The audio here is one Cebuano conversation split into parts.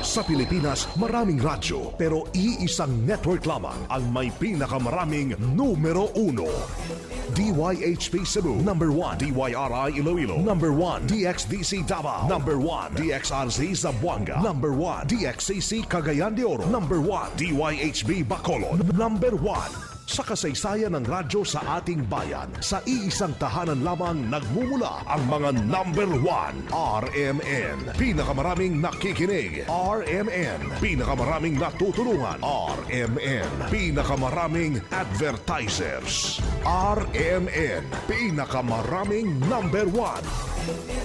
Sa Pilipinas, maraming radyo pero iisang network lamang ang may pinakamaraming numero uno. DYHP Cebu, number 1. DYRI Iloilo, number 1. DXDC Davao, number 1. DXRZ Zamboanga, number 1. DXCC Cagayan de Oro, number 1. DYHB Bacolod, number 1. Sa kasaysayan ng radyo sa ating bayan, sa iisang tahanan lamang nagmumula ang mga number 1. RMN. Pinakamaraming nakikinig. RMN. Pinakamaraming natutulungan. RMN. Pinakamaraming advertisers. RMN. Pinakamaraming number 1.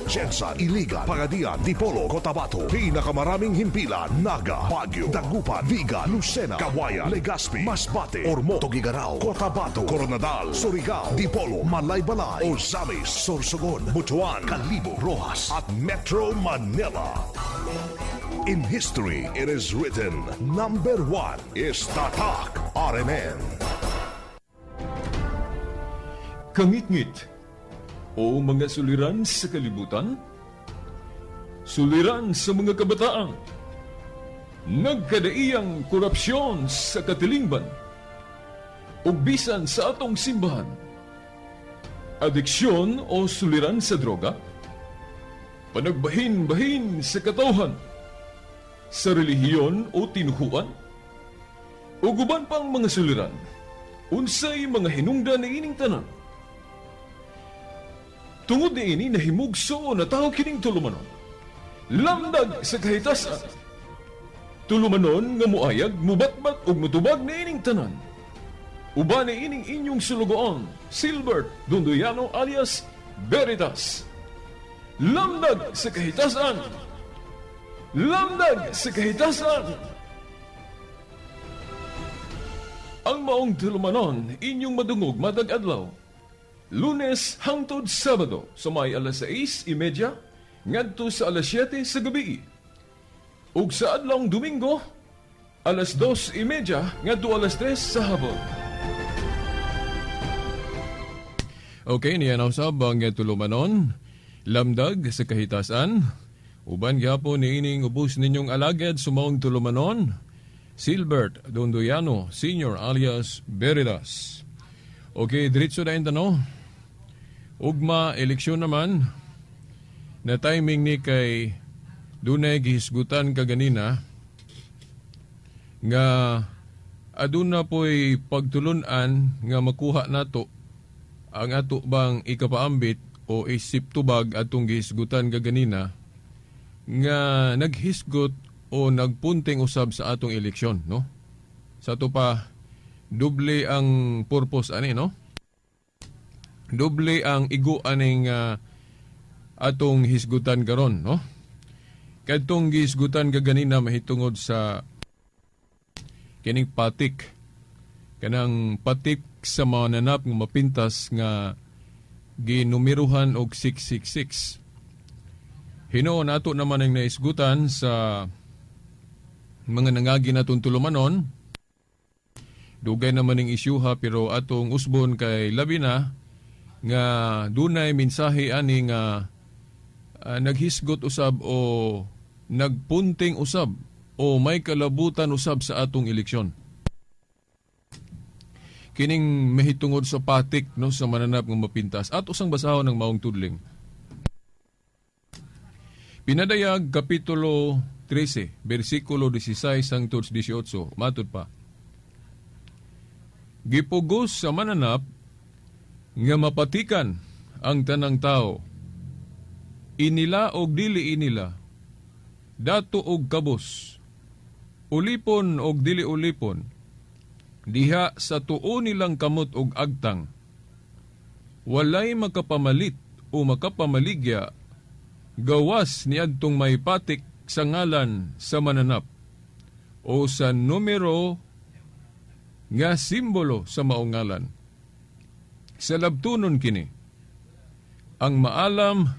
GenSan, Iligan, Pagadian, Dipolog, Cotabato. Pinakamaraming himpilan, Naga, Baguio, Dagupan, Vigan, Lucena, Cauayan, Legazpi, Masbate, Ormoc, Tuguegarao, Cotabato, Koronadal, Surigao, Dipolog, Malaybalay, Ozamiz, Sorsogon, Butuan, Kalibo, Roxas, at Metro Manila. In history, it is written, number 1 is Tatak RMN. Kangitngit o mga suliran sa kalibutan, suliran sa mga kabataan, nagkadaiyang korupsyon sa katilingban, ug bisan sa atong simbahan, adiksyon o suliran sa droga, panagbahin-bahin sa katawhan, sa relihiyon o tinuhuan, ug uban pang mga suliran, unsay mga hinungdan niining tanan? Tungod niini, nahimugso na tao kining tulumanon. Lamdag sa Kahitasan. Tulumanon nga muayag, mubatbat ug mutubag niining tanan. Uban niining inyong sulugoon, Silbert Dondoyano alias Veritas. Lamdag sa Kahitasan. Lamdag sa Kahitasan. Ang maong tulumanon inyong madungog matag adlaw, Lunes hangtod Sabado, sa may alas 6:30 ngadto sa alas 7 sa gabi. Ug sa adlawng Domingo, alas 2:30 ngadto alas 3 sa hapon. Okay, niya na usab ang tulumanon, Lamdag sa Kahitasan. Uban gyapon niining ubos ninyong alagad sa maong tulumanon, Silbert Dondoyano Senior alias Veritas. Okay, diretso na no. Ugma, eleksyon naman, na timing ni kay dunay gihisgutan kaganina nga aduna po'y pagtulunan nga makuha nato ang ato bang ikapaambit o isip tubag atong gihisgutan kaganina nga naghisgot o nagpunting usab sa atong eleksyon, no? Sa ato pa, doble ang purpose ani, no? Doble ang igo aning atong hisgutan karon, no? Kadtong gihisgutan kaganina mahitungod sa kining patik, kanang patik sa mananap nga mapintas nga ginumerohan og 666. Hinuon ato naman ang naisgutan sa mga nangagi natong tulumanon. Dugay naman ning isyuha pero atong usbon kay labi na nga dunay mensahe ani nga naghisgot usab o nagpunting usab o may kalabutan usab sa atong eleksyon. Kining mahitungod sa patik, no, sa mananap nga mapintas. At usang basahon ng maong tudling. Pinadayag Kapitulo 13, versikulo 16 hangtod 18, matud pa. Gipugos sa mananap nga mapatikan ang tanang tao. Inila og dili inila, dato og kabos, ulipon og dili ulipon, diha sa tuo nilang kamot og agtang. Walay makapamalit o makapamaligya gawas niadtong may patik sa ngalan sa mananap o sa numero nga simbolo sa maong ngalan. Sa labtunon kini, ang maalam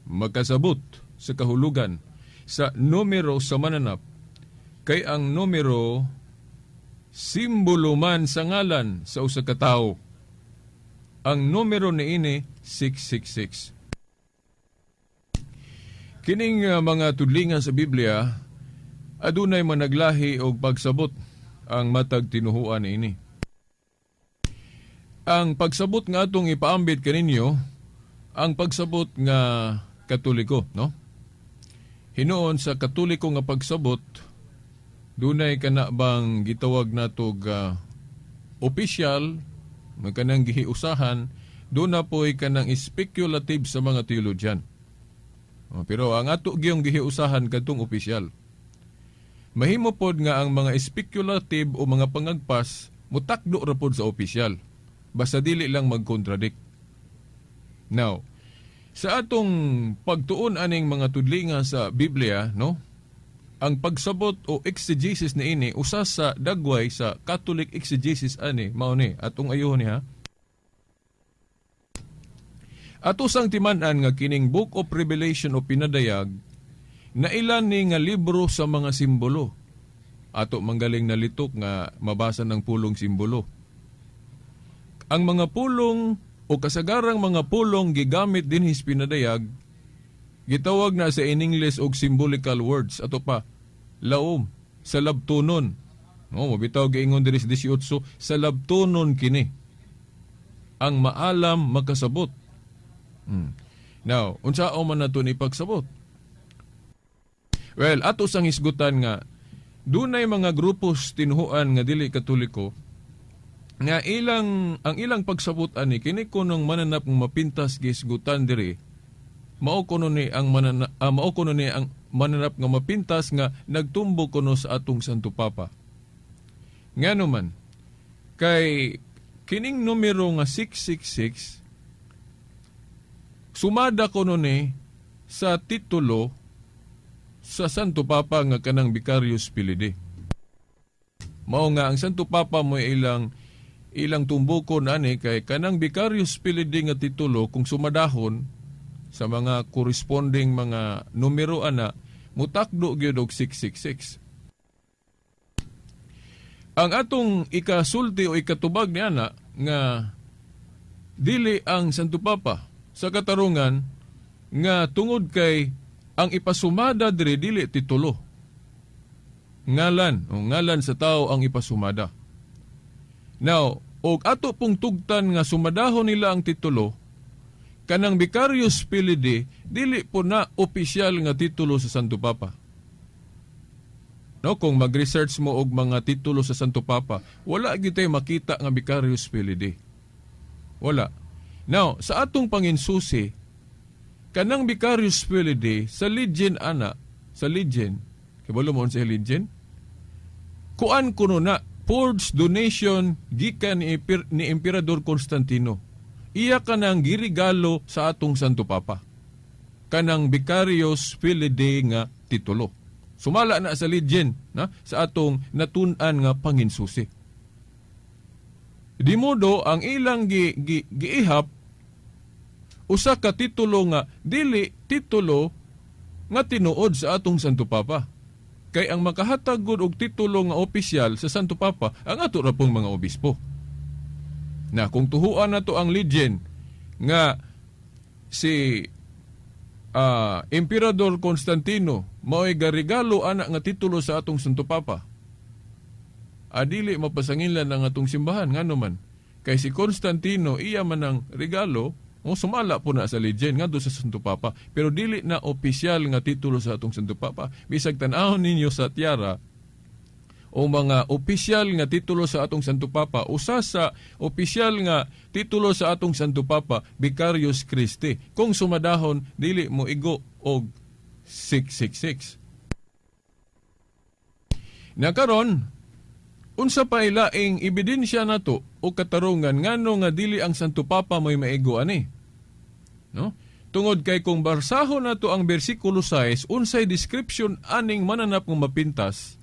makasabot sa kahulugan sa numero sa mananap, kay ang numero simbolo man sa ngalan sa usa ka tawo. Ang numero niini 666. Kining mga tudlingan sa Biblia adunay managlahi og pagsabot ang matag tinuhuan niini. Ang pagsabot nga atong ipaambit kaninyo, ang pagsabot nga Katoliko, no? Hinuon sa Katoliko nga pagsabot, dunay kana bang gitawag nato ga opisyal, nga kanang gihiusahan, duna po'y kanang speculative sa mga theologian. Oh, pero ang ato giyong gihiusahan kadtong opisyal. Mahimo pod nga ang mga speculative o mga pangagpas mutakdo ra pod sa opisyal. Basta dili lang mag-contradict. Now, sa atong pagtuon aning mga tudlinga sa Biblia, no? Ang pagsabot o exegesis niini usa sa dagway sa Catholic exegesis ani mao ni atong ayuhon niya. Ato sang timan-an nga kining Book of Revelation o Pinadayag na ilan ni nga libro sa mga simbolo. Ato manggaling nalitok nga mabasa ng pulong simbolo. Ang mga pulong o kasagarang mga pulong gigamit dinhi sa Pinadayag, gitawag na sa in English og symbolical words. Ato pa laom sa labtunon. No, mabitaw giingon diri sa 18, sa labtunon kini. Ang maalam makasabot. Now, unsa man nato ni pagsabot? Well, ato sang hisgutan nga dunay mga grupos tinuhuan nga dili Katoliko nga ilang ang ilang pagsabot ani kini kunong mananap ng mapintas gihisgutan diri, mao kuno ni ang mananap nga mapintas nga nagtumbo kuno sa atong Santo Papa. Ngano man kay kining numero nga 666 sumada kuno ni sa titulo sa Santo Papa nga kanang Vicarius Filii. Mao nga ang Santo Papa mo ilang ilang tumbukon ani kay kanang Vicarius Filii nga titulo, kung sumadahon sa mga corresponding mga numero ana, mutakdo gyud og 666. Ang atong ikasulti o ikatubag ni ana nga dili ang Santo Papa sa katarungan nga tungod kay ang ipasumada diri dili titulo. Ngalan o ngalan sa tao ang ipasumada. Now, og ato pong tugtan nga sumadahon nila ang titulo, kanang Vicarius Filii dili po na opisyal nga titulo sa Santo Papa. No, kung mag-research mo og mga titulo sa Santo Papa, wala gyud tay makita nga Vicarius Filii. Wala. Now, sa atong panginsusi, kanang Vicarius Filii sa legend ana, sa legend, kabalo mo sa legend? Kuan kuno na forged donation gikan ni Emperador Constantino. Iya kanang girigalo sa atong Santo Papa. Kanang Vicarius Filii nga titulo. Sumala na sa legend na sa atong natun-an nga panginsusi. Di modo ang ilang giihap usa ka titulo nga dili titulo nga tinuod sa atong Santo Papa. Kay ang makahatag gud og titulo nga opisyal sa Santo Papa ang ato ra pong mga obispo. Na kung tuhuan nato ang legend nga si Emperador Constantino mao'y garigalo ana nga titulo sa atong Santo Papa, adili mapasanginlan ang atong simbahan. Ngano man kay si Constantino iya man ang regalo o sumala po na sa legend ngadto sa Santo Papa, pero dili na opisyal nga titulo sa atong Santo Papa. Bisag tan-awon ninyo sa tiara o mga opisyal nga titulo sa atong Santo Papa, usa sa opisyal nga titulo sa atong Santo Papa, Vicarius Christi. Kung sumadahon, dili mo igo og 666. Na karon, unsa pa ilaing ebidensya nato o katarungan ngano nga dili ang Santo Papa mo'y maigo ani? No? Tungod kay kung barsahon nato ang bersikulo 6, unsay description aning mananap nga mapintas?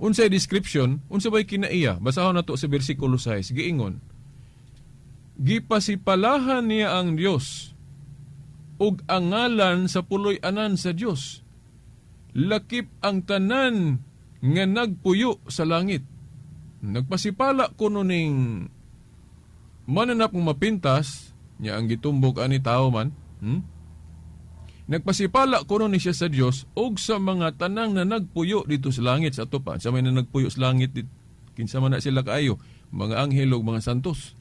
Unsay description? Unsa bay kinaiya? Basahon nato sa bersikulo 6, giingon: Gipasipalahan niya ang Dios ug ang ngalan sa puloy-anan sa Dios. Lakip ang tanan nga nagpuyo sa langit. Nagpasipala kuno ning mananap ng mapintas niya, ang gitumbok ani tao man. Nagpasipala kuno ni siya sa Dios ug sa mga tanang na nagpuyo dito sa langit. Sa ato pa, sa may na nagpuyo sa langit dit, kinsa man na sila kaayo, mga anghel ug mga santos.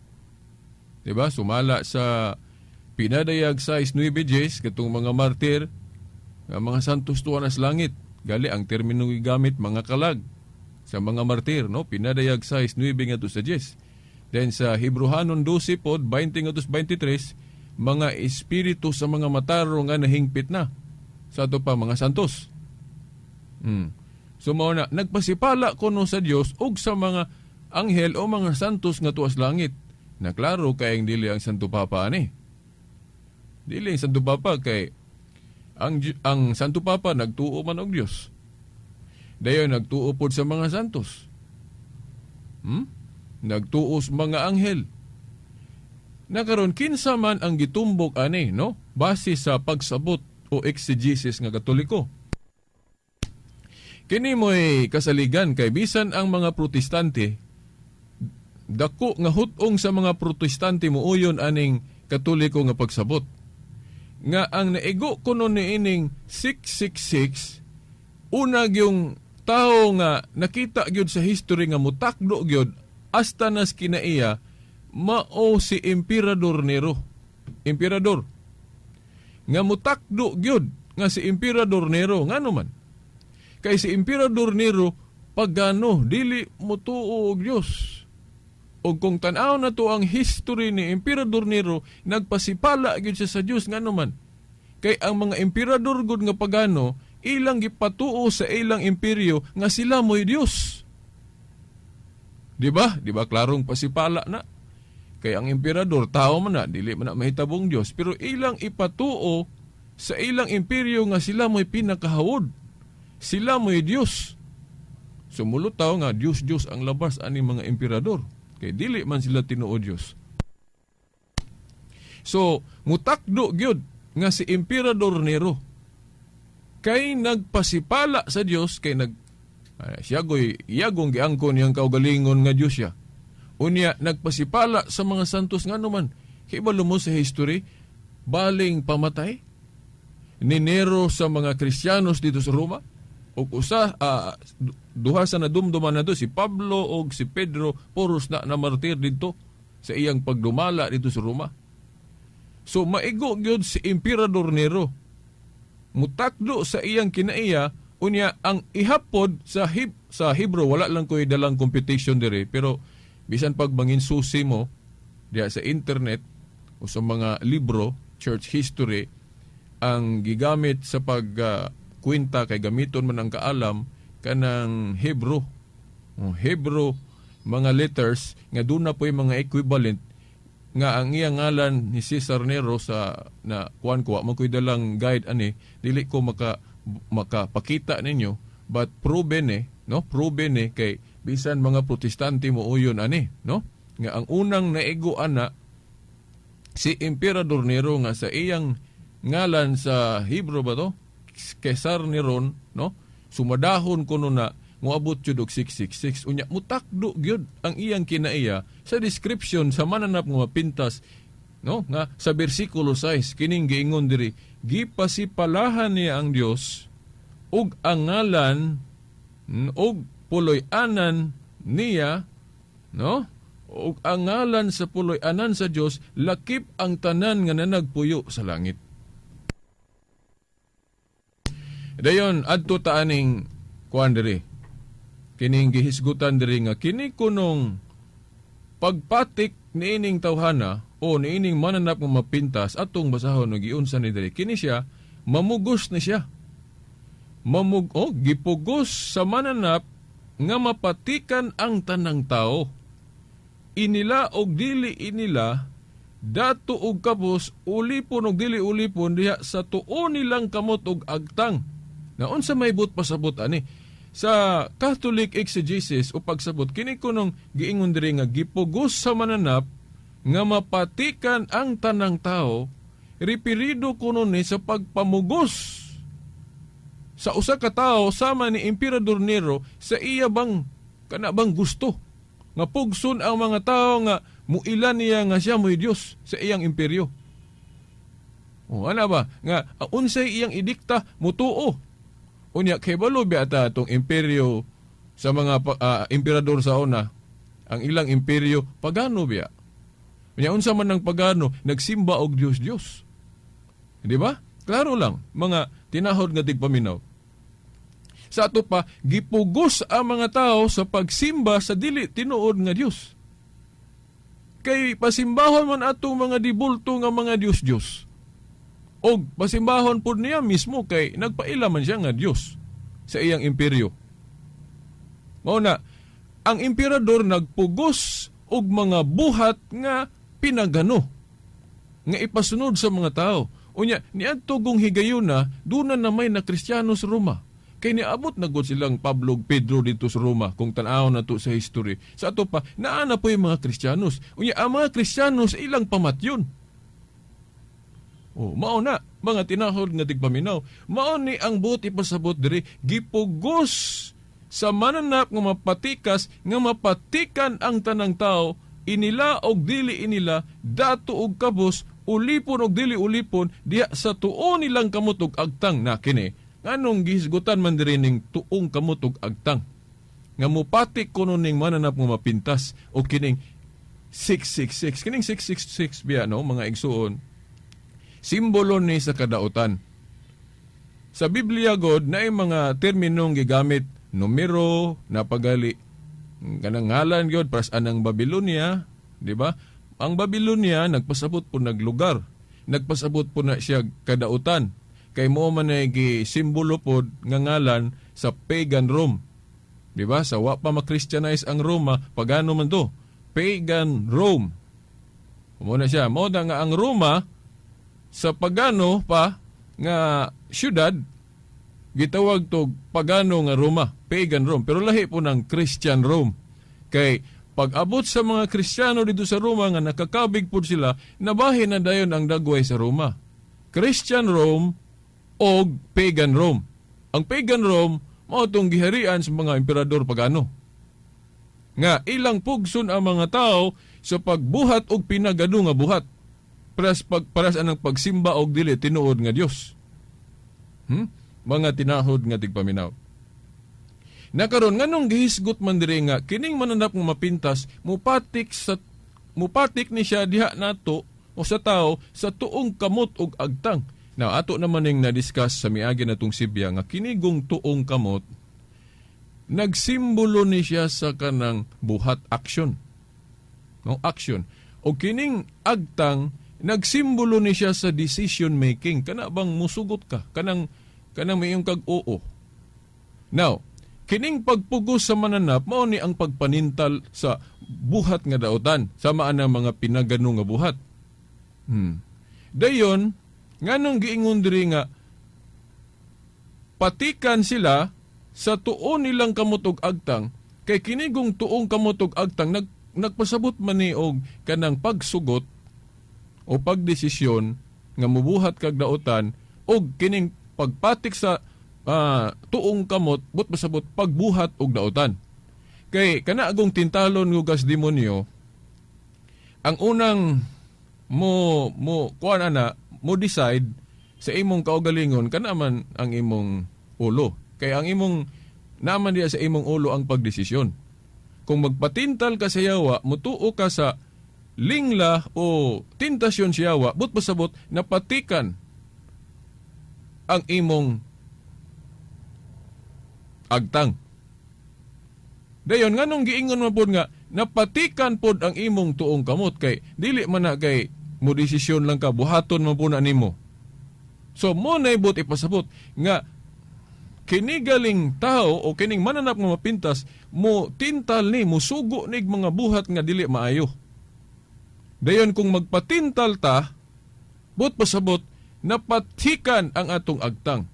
Diba? Sumala sa pinadayag 6:9 katong mga martir, nga mga santos tuwa na sa langit. Gali ang termino gigamit, mga kalag sa mga martir, no? Pinadayag 6:9 ngadto sa 10. Then sa Hebrohanon 12 pod, 20 ngadto sa 23, mga espiritu sa mga matarong nga nahingpit na. Sa ato pa, mga santos. So mao na nagpasipala kuno sa Dios ug sa mga anghel o mga santos nga tuas langit. Na klaro kayang dili ang Santo Papa ani. Dili ang Santo Papa kay ang Santo Papa nagtuo man og Dios. Dayon nagtuo pod sa mga santos. Nagtuo sa mga anghel. Nakaron kinsa man ang gitumbok ani, no? Base sa pagsabot o exegesis nga Katoliko. Kini mo'y kasaligan kay bisan ang mga Protestante, dako nga hutong sa mga Protestante muuyon aning Katoliko nga pagsabot. Nga ang naigo kuno niining 666, una gyung tao nga nakita gyud sa history nga mutakdo gyud hasta nas kinaiya, mao si Emperador Nero. Emperador. Nga mutakdo gyud nga si Emperador Nero, ngano man? Kay si Emperador Nero pagano, dili motuo og Dios. Og kung tan-aw na to ang history ni Emperador Nero, nagpasipala gyud siya sa Dios, ngano man? Kay ang mga emperador gud nga pagano, ilang gipatuo sa ilang imperyo nga sila mo'y Dios. Di ba? Di ba klarong pasipala na? Kay ang emperador, tao man na, dili man na mahitabong Dios, pero ilang ipatuo sa ilang imperyo nga sila mo'y pinakahawod. Sila mo'y Dios. Sumulutaw nga Dios Dios ang labas ani mga emperador. Kay dili man sila tinuod Dios. So, mutakdo gyud nga si Emperador Nero kay nagpasipala sa Dios, kay nag siya goy iyagong giangkon niyang kaugalingon nga Dios siya. Unya nagpasipala sa mga santos, ngano man? Kibalo mo sa history, baling pamatay ni Nero sa mga Kristiyanos dito sa Roma. Ug usa, duha sa nadumduman na si Pablo og si Pedro, puros na martir dito sa iyang pagdumala dito sa Roma. So maigo gyud si Emperador Nero. Mutakdo sa iyang kinaiya. Unya ang ihapod sa Hebrew, wala lang ko'y dalang computation dire, pero bisan pag mangin susi mo diya sa internet o sa mga libro, church history ang gigamit sa pag kwenta kay gamiton man ang kaalam kanang Hebrew. Oh, Hebrew mga letters nga duna po'y mga equivalent nga ang iyang ngalan ni Cesar Nero sa na kuan ko, man ko'y dalang guide ani, dili ko makapakita ninyo, but proven eh, no, proven eh, kay bisan mga Protestante mo uyon ani, no, nga ang unang naigo ana si Emperador Nero nga sa iyang ngalan sa Hebrew ba to, Caesar Neron, no, sumadahon kuno na moabot jud og 666. Unya mutakdo gyud ang iyang kinaiya sa description sa mananap nga mapintas, no, nga sa bersikulo 6 kining giingon diri, gipasipalahan niya ang Dios ug ang ngalan ug puloy-anan niya, no, ug ang ngalan sa puloy-anan sa Dios lakip ang tanan nga nanagpuyo sa langit. Dayon adto ta aning kuan diri, kining gihisgutan diri nga kini kunong pagpatik niining tawhana o niining mananap nga mapintas, atong basahon og giunsa ni diri. Kini siya mamugos ni siya, mamug o gipugos sa mananap nga mapatikan ang tanang tao, inila og dili inila, dato og kabus, ulipon og dili ulipon, diha sa tuo nilang kamot og agtang. Na unsa may but pasabot ani sa Catholic exegesis o pagsabot kini kunong giingon diri nga gipugos sa mananap nga mapatikan ang tanang tao, ripirido kuno ni sa pagpamugos sa usa ka tawo sama ni Emperador Nero sa iya bang kana bang gusto nga pugson ang mga tao nga muila niya nga siya mo'y Dios sa iyang imperyo. O ana ba nga unsay iyang idikta, mutuo. Unya kay balo biya ta atong imperyo sa mga emperador sa una, ang ilang imperyo pagano biya. Unya unsa man ang pagano, nagsimba og Dios Dios. Di ba? Klaro lang, mga tinahod nga tigpaminaw. Sa ato pa, gipugos ang mga tao sa pagsimba sa dili tinuod nga Dios. Kay pasimbahon man atong mga dibulto nga mga Dios-Dios. Og pasimbahon pud niya mismo kay nagpaila man siya nga Dios sa iyang imperyo. Mao na, ang emperador nagpugos og mga buhat nga pinagano nga ipasunod sa mga tao. Unya, niadto gong higayuna, duna na may na Kristiyano sa Roma. Kay niabot na gud silang Pablo ug Pedro dito sa Roma kung tan-aw na to sa history. Sa ato pa, naa na po yung mga Kristiyanos. Unya, ang mga Kristiyanos ilang pamatyon. Oh, mao na mga tinahod nga tigpaminaw. Mao ni ang buot ipasabot diri, gipugos sa mananap nga mapatikas, nga mapatikan ang tanang tao, inila og dili inila, dato og kabos, ulipon og dili ulipon, diha sa tuo nilang kamot og agtang na kini. Nganong gihisgutan man diri ning tuong kamot og agtang nga mupatik kuno ning mananap nga mapintas o kining 666? Kining 666 biya, no, mga igsuon, simbolo ni sa kadautan. Sa Biblia god na mga terminong gigamit, numero, napagali kanang ngalan gyud para sa anang Babylonia, di ba? Ang Babylonia nagpasabot po naglugar, nagpasabot po na siya kadautan. Kay mo man ay gi simbolo pod nga ngalan sa pagan Rome. Di ba? Sa wa pa ma-Christianize ang Roma, pagano man to. Pagan Rome. Mo na siya. Mo na nga ang Roma sa pagano pa nga syudad gitawag to pagano nga Roma, pagan Rome. Pero lahi po ng Christian Rome. Kay pag abot sa mga Kristiyano dito sa Roma nga nakakabig po sila, nabahin na dayon ang dagway sa Roma. Christian Rome o pagan Rome. Ang pagan Rome mao tong giharian sa mga emperador pagano. Nga ilang pugson ang mga tao sa pagbuhat og pinagano nga buhat. Paras anang pagsimba og dili tinuod nga Dios. Mga tinahod nga tigpaminaw. Nakaron, nganong gihisgot man diri nga kining mananap nga mapintas mupatik ni siya diha nato o sa tao sa tuong kamot og agtang? Now, ato naman ning na-discuss sa miagi natong sibya nga kinigong tuong kamot nagsimbolo ni siya sa kanang buhat, action. No, action. O kining agtang nagsimbolo ni siya sa decision making. Kana bang musugot ka? Kanang mayong kag oo. Now, kining pagpugos sa mananap mao ni ang pagpanintal sa buhat nga dautan sama ang mga pinagano nga buhat. Dayon, nganong giingon diri nga patikan sila sa tuon nilang kamot og agtang? Kay kinigong tuong kamot og agtang nagpasabot man ni og kanang pagsugot o pagdesisyon nga mubuhat kag dautan, og kining pagpatik sa tuong kamot but pasabot pagbuhat og dautan. Kay kana agong tintalon ngugas demonyo, ang unang mo mo kuan ana, mo decide sa imong kaugalingon, kana man ang imong ulo. Kay ang imong naman diya sa imong ulo ang pagdesisyon. Kung magpatintal ka sa yawa, mutuo ka sa lingla o tentasyon sa yawa, but pasabot napatikan ang imong agtang. Dayon, nganong giingon man pod nga napatikan pod ang imong tuong kamot? Kay dili man na kay mo desisyon lang ka, buhaton man po na nimo. So mo na ibot ipasabot nga kinigaling tao o kining mananap nga mapintas mo tintal ni musugo nig mga buhat nga dili maayo. Dayon kung magpatintal ta, but pasabot napatikan ang atong agtang.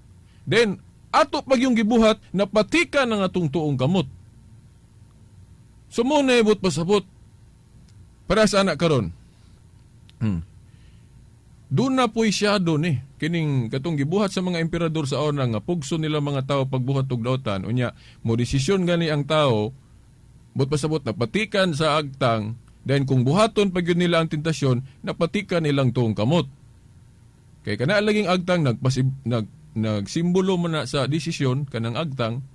Then ato pag yung gibuhat, napatikan ang atong tuong kamot. So mo na ibot pasabot para sa anak karon. Doon na po'y shadow ni kining katong gibuhat sa mga emperador sa una nga pugso nila mga tao pagbuhat og dautan. Unya mo desisyon gani ang tao, but pasabot napatikan sa agtang. Then kung buhaton pa gyud nila ang tentasyon, napatikan nilang tuong kamot. Kay kana laging agtang nagsimbolo man na sa desisyon kanang agtang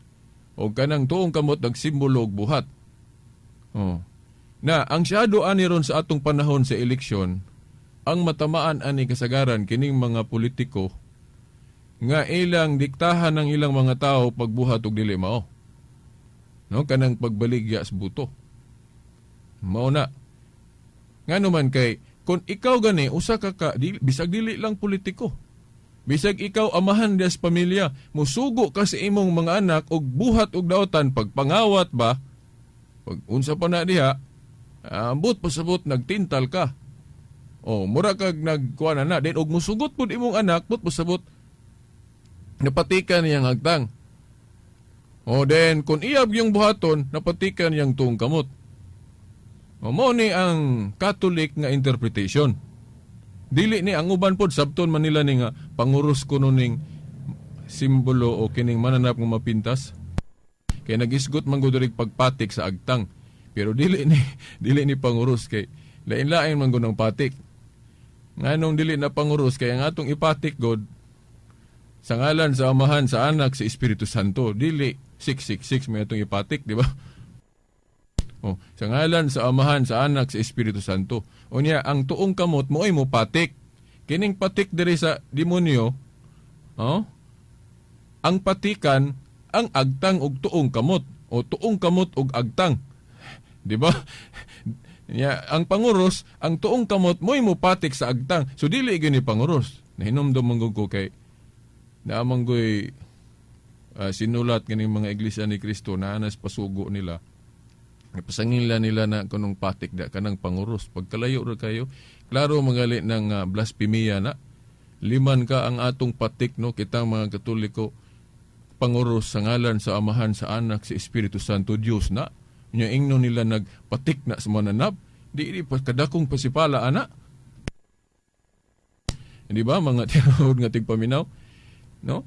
o kanang tuong kamot nagsimbolo og buhat. Oh. Na ang shadow ani ron sa atong panahon sa eleksyon, ang matamaan ani kasagaran kining mga politiko nga ilang diktahan ng ilang mga tao pagbuhat og dili mao. No, kanang pagbaligya sa buto. Mao na. Ngano man kay kung ikaw gani usa ka ka di, bisag dili lang politiko. Bisag ikaw amahan dias pamilya, musugo ka sa imong mga anak og buhat og daotan, pagpangawat ba, pag unsa pa na diha, ambot pasabot nagtintal ka. O mura kag nagkuha na na, then og musugot pud imong anak, but pasabot napatikan niyang agtang. O then kung iyab yung buhaton, napatikan niyang tuong kamot. O mo ni ang Catholic nga interpretation. Dili ni ang uban pod sabton man nila ni nga panguros kuno ning simbolo o kining mananap nga mapintas. Kay nagisgot man gud diri pagpatik sa agtang. Pero dili ni dili ni panguros kay lain-lain man gud ang patik. Nganong dili na panguros kay ang atong ipatik god sa ngalan sa Amahan, sa Anak, sa Espiritu Santo. Dili 666 may atong ipatik, di ba? Oh, sa ngalan sa Amahan, sa Anak, sa Espiritu Santo. Unya, ang tuong kamot mo ay mo patik. Kining patik diri sa demonyo, oh, ang patikan ang agtang og tuong kamot o tuong kamot og agtang. Di ba? Ya, ang panguros, ang tuong kamot mo'y mo patik sa agtang. So dili gyud ni panguros. Nahinomdom man gud ko kay naamang goy sinulat kining mga Iglesia ni Cristo na anas pasugo nila. Napasangila nila na kunong patik da kanang panguros. Pagkalayo ra kayo, klaro magali ng blasphemia na. Liman ka ang atong patik, no, kitang mga Katoliko, panguros sa ngalan sa Amahan, sa Anak, sa Espiritu Santo, Dios na. Nya ingno nila nagpatik na sa mananap, di pa kadakong pasipala ana. Di ba mga tinuod nga tigpaminaw? No?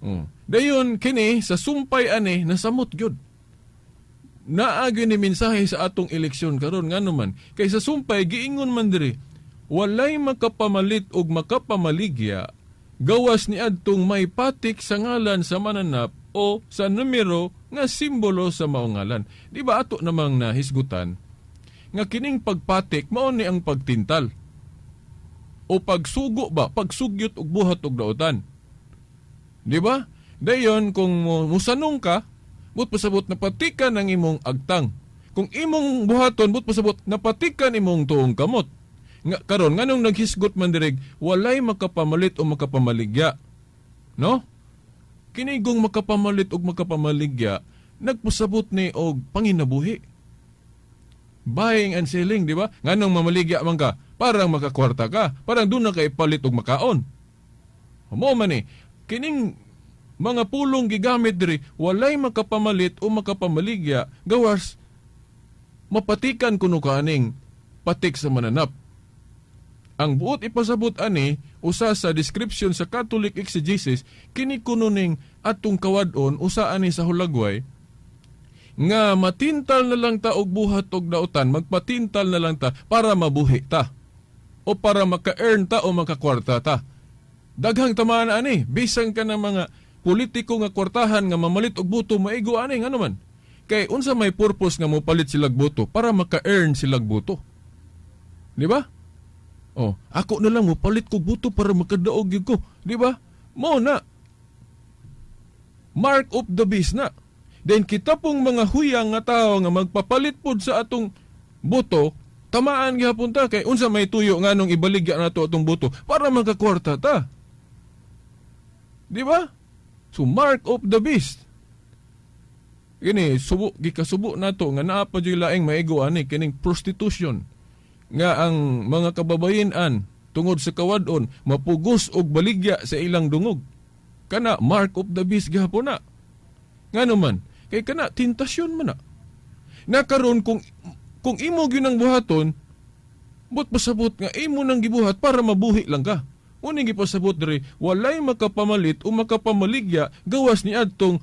Oh. Dayon kini sa sumpay ani nasamot gyud. Naa gyud ni mensahe sa atong eleksyon karon. Ngano man kay sa sumpay giingon man diri, walay makapamalit og makapamaligya gawas ni adtong may patik sa ngalan sa mananap o sa numero nga simbolo sa maong ngalan. Di ba ato namang nahisgutan nga kining pagpatik mao ni ang pagtintal o pagsugo ba, pagsugyot og buhat og daotan. Di ba? Dayon kung musanong ka, but pasabot napatikan ang imong agtang. Kung imong buhaton, but pasabot napatikan imong tuong kamot. Nga karon nganong naghisgot man dirig walay makapamalit o makapamaligya. No? Kinigong makapamalit og makapamaligya, nagpasabot ni og panginabuhi. Buying and selling, di ba? Nganong mamaligya man ka, parang makakwarta ka, parang doon na kay palit og makaon. Mo man eh, kining mga pulong gigamit diri, walay makapamalit o makapamaligya gawas mapatikan kuno kaaning patik sa mananap. Ang buot ipasabot ani usa sa description sa Catholic exegesis, kini kuno ning atong kawad-on usa ani sa hulagway nga matintal na lang ta og buhat og dautan, magpatintal na lang ta para mabuhi ta o para maka-earn ta o makakwarta ta. Daghang tamaan ani, bisan ka ng mga politiko nga kwartahan nga mamalit og boto, maigo ani. Ngano man kay unsa may purpose nga mopalit silag boto? Para maka-earn silag boto. Di ba? Oh, ako na lang mopalit kog boto para makadaog gyud ko, di ba? Mo na. Mark of the beast na. Then kita pong mga huyang nga tao nga magpapalit pod sa atong boto, tamaan gihapon ta kay unsa may tuyo, nganong ibaligya nato atong boto? Para makakwarta ta. Di ba? So mark of the beast. Kini subo, gikasubo nato nga naa pa juy laing maigo ani, kining prostitution nga ang mga kababayen-an tungod sa kawad-on mapugos og baligya sa ilang dungog. Kana mark of the beast gihapon na. Ngano man kay kana tentasyon man na. Na karon kung imo gyud ang buhaton, but pasabot nga imo nang gibuhat para mabuhi lang ka. Uning gipasabot diri, walay makapamalit o makapamaligya gawas ni adtong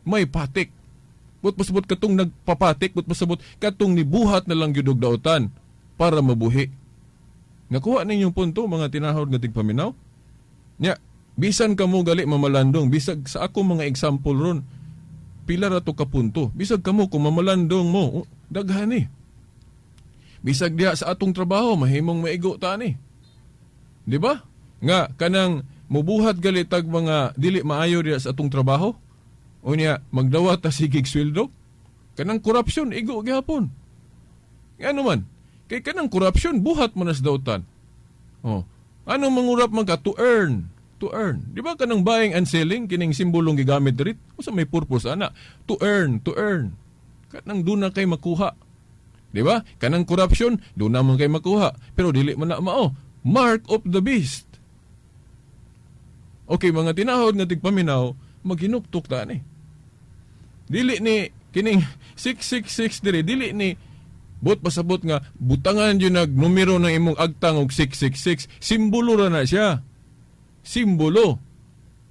may patik. But pasabot katong nagpapatik, but pasabot katong nibuhat na lang gyud og daotan para mabuhi. Nakuha ninyong punto, mga tinahod nga tigpaminaw? Nya, bisan kamo gali mamalandong, bisag sa ako mga example ron, pila ra to ka punto. Bisag kamo kung mamalandong mo, oh, daghan ni. Bisag diha sa atong trabaho, mahimong maigo ta ni. Di ba? Nga kanang mubuhat gali tag mga dili maayo diha sa atong trabaho. Unya magdawat ta sigig sweldo. Kanang korupsyon igo gihapon. Ngano man? Kay kanang korupsyon buhat man nas dautan. Oh. Anong mangurap man ka to earn? To earn. Di ba kanang buying and selling kining simbolong gigamit diri? Usa may purpose ana? To earn, to earn. Kanang duna kay makuha. Di ba? Kanang corruption, duna man kay makuha. Pero dili man na mao. Mark of the beast. Okay, mga tinahod nga tigpaminaw, maghinuktok ta ni. Dili ni kining 666 diri, dili ni bot pasabot nga butangan yun nag numero ng imong agtang og 666, simbolo ra na siya. Simbolo.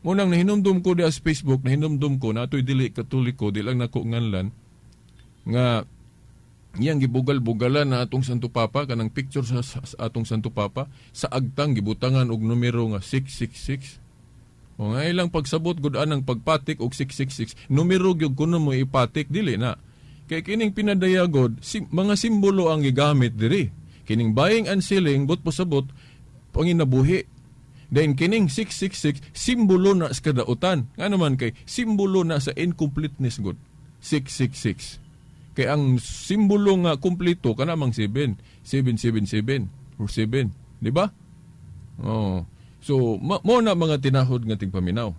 Munang nahinumdum ko diha sa Facebook, nahinumdum ko na atoy dili Katoliko, di lang nako nganlan nga iyang gibugal-bugalan na atong Santo Papa kanang picture sa atong Santo Papa sa agtang gibutangan og numero nga 666. O nga ilang pagsabot gud anang pagpatik og 666, numero gyud kuno mo ipatik, dili na. Kay kining pinadayagod, mga simbolo ang gigamit diri. Kining buying and selling but pasabot panginabuhi. Then kining 666 simbolo na sa kadautan. Nga naman kay simbolo na sa incompleteness gud. 666. Kay ang simbolo nga kumpleto kana mang 7, 777 or 7, di ba? Oh. So mo na mga tinahod nga tigpaminaw.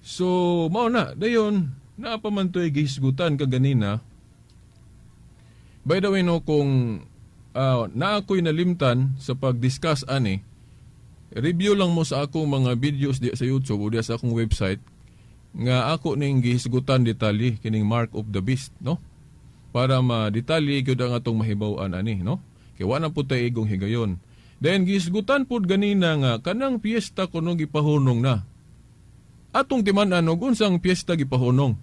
So mao na dayon naa pa man to'y gihisgutan kaganina. By the way, no, kung naa ko'y nalimtan sa pag-discuss ani, review lang mo sa akong mga videos di sa YouTube o di sa akong website nga ako ning gihisgutan detalye kining Mark of the Beast, no? Para ma-detalye gyud ang atong mahibaw-an ani, no? Kay wa na pud tay igong higayon. Then gihisgutan pud ganina nga kanang piyesta kuno gipahunong na. Atong timan-an og unsang piyesta gipahunong.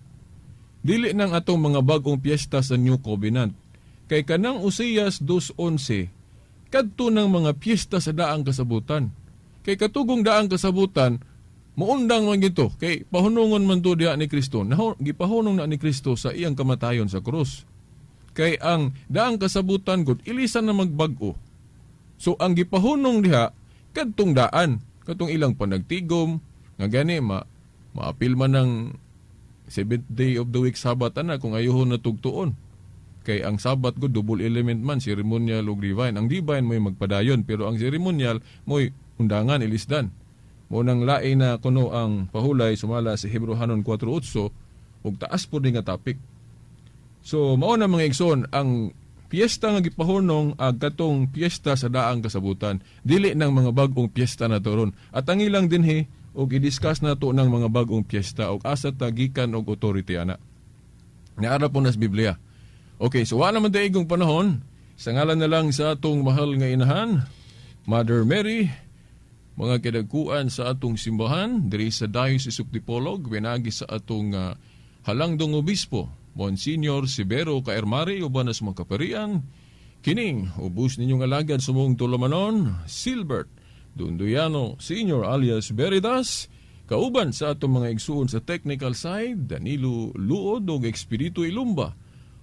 Dili nang atong mga bag-ong piyesta sa New Covenant. Kay kanang Oseas 2:11 kadto ng mga piyesta sa daang kasabutan. Kay katugong daang kasabutan, muundang man gito kay pahunungon man to diha ni Kristo. Naho, gipahunong na ni Kristo sa iyang kamatayon sa krus. Kay ang daang kasabutan gud ilisan na magbag-o. So ang gipahunong diha kadtong daan, kadtong ilang panagtigom nga gani maapil man ng seventh day of the week Sabbath ana kung ayuhon na tugtuon. Kay ang Sabbath gud double element man, ceremonial ug divine. Ang divine mo'y magpadayon pero ang ceremonial mo'y undangan ilisdan. Mo nang lain na kuno ang pahulay sumala sa Hebreohanon 4:8 ug taas po nga topic. So mao na, mga igsoon, ang piyesta nga gipahunong ag katong piyesta sa daang kasabutan, dili ng mga bag-ong piyesta na to ron. At ang ilang dinhi og i-discuss nato ng mga bag-ong piyesta og asa ta gikan og authority ana. Naara po nas Biblia. Okay, so wala man igong panahon. Sa ngalan na lang sa atong mahal nga inahan, Mother Mary, mga kidagkuan sa atong simbahan diri sa Diocese of Dipolog, pinagi sa atong halangdong obispo, Monsignor Severo Caermari, uban sa mga kaparian, kining ubos ninyong alagad sumong tulumanon, Silbert Dunduyano Senior alias Veritas, kauban sa atong mga igsuon sa technical side, Danilo Luod ug Expedito Ilumba.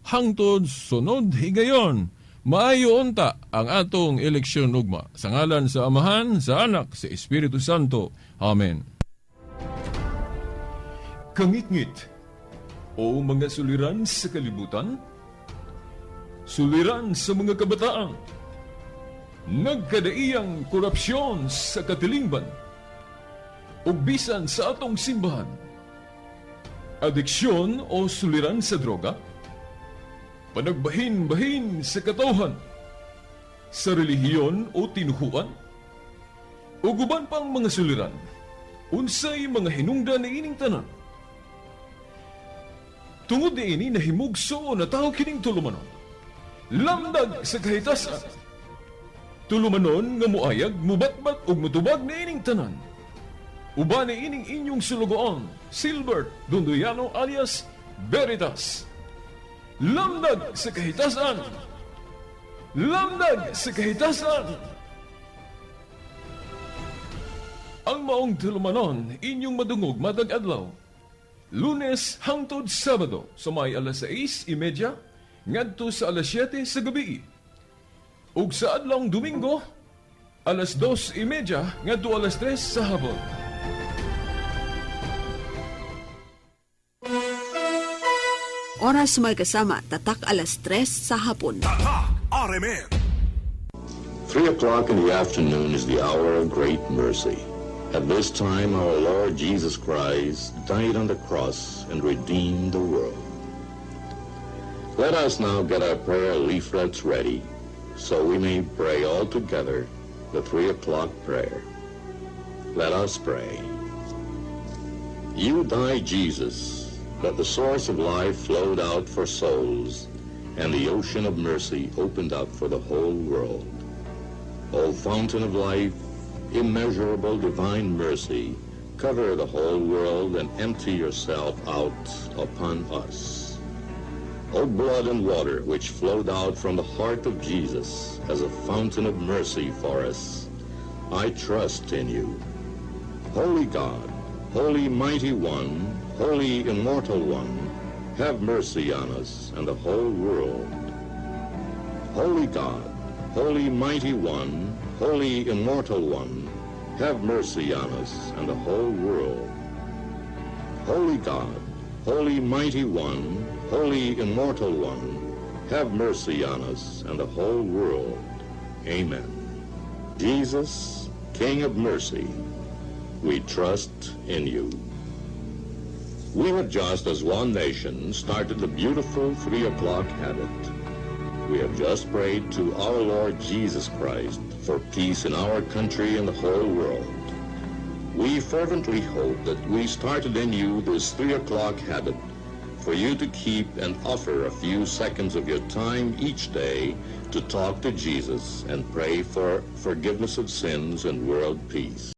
Hangtod sunod higayon, maayo unta ang atong eleksyon ugma. Sa ngalan sa Amahan, sa Anak, sa Espiritu Santo. Amen. Kangitngit o mga suliran sa kalibutan, suliran sa mga kabataan, nagkadaiyang korupsyon sa katilingban, ug bisan sa atong simbahan, adiksyon o suliran sa droga, panagbahin-bahin sa katawhan, sa relihiyon o tinuhuan, ug uban pang mga suliran, unsay mga hinungdan ni ining tanan. Tungod niini nahimugso na tao kining tulumanon. Lamdag sa Kahitasan. Tulumanon nga muayag, mubatbat ug mutubag niining tanan. Uban ni ining inyong sulugoon, Silbert Dunduyano alias Veritas. Lamdag sa Kahitasan. Lamdag sa Kahitasan. Ang maong tulumanon inyong madungog matag adlaw, Lunes hangtod Sabado sa may alas 6:30 ngadto sa alas 7 sa gabi. Ug sa adlawng Domingo, alas 2:30 ngadto alas 3 sa hapon. Oras magkasama, tatak alas 3 sa hapon. Tatak RMN. 3 o'clock in the afternoon is the hour of great mercy. At this time, our Lord Jesus Christ died on the cross and redeemed the world. Let us now get our prayer leaflets ready so we may pray all together the 3 o'clock prayer. Let us pray. You died, Jesus, that the source of life flowed out for souls and the ocean of mercy opened up for the whole world. O fountain of life, immeasurable divine mercy, cover the whole world and empty yourself out upon us. O blood and water which flowed out from the heart of Jesus as a fountain of mercy for us, I trust in you. Holy God, Holy Mighty One, Holy Immortal One, have mercy on us and the whole world. Holy God, Holy Mighty One, Holy Immortal One, have mercy on us and the whole world. Holy God, Holy Mighty One, Holy Immortal One, have mercy on us and the whole world. Amen. Jesus, King of mercy, we trust in you. We have just, as one nation, started the beautiful 3 o'clock habit. We have just prayed to our Lord Jesus Christ for peace in our country and the whole world. We fervently hope that we started in you this 3 o'clock habit for you to keep and offer a few seconds of your time each day to talk to Jesus and pray for forgiveness of sins and world peace.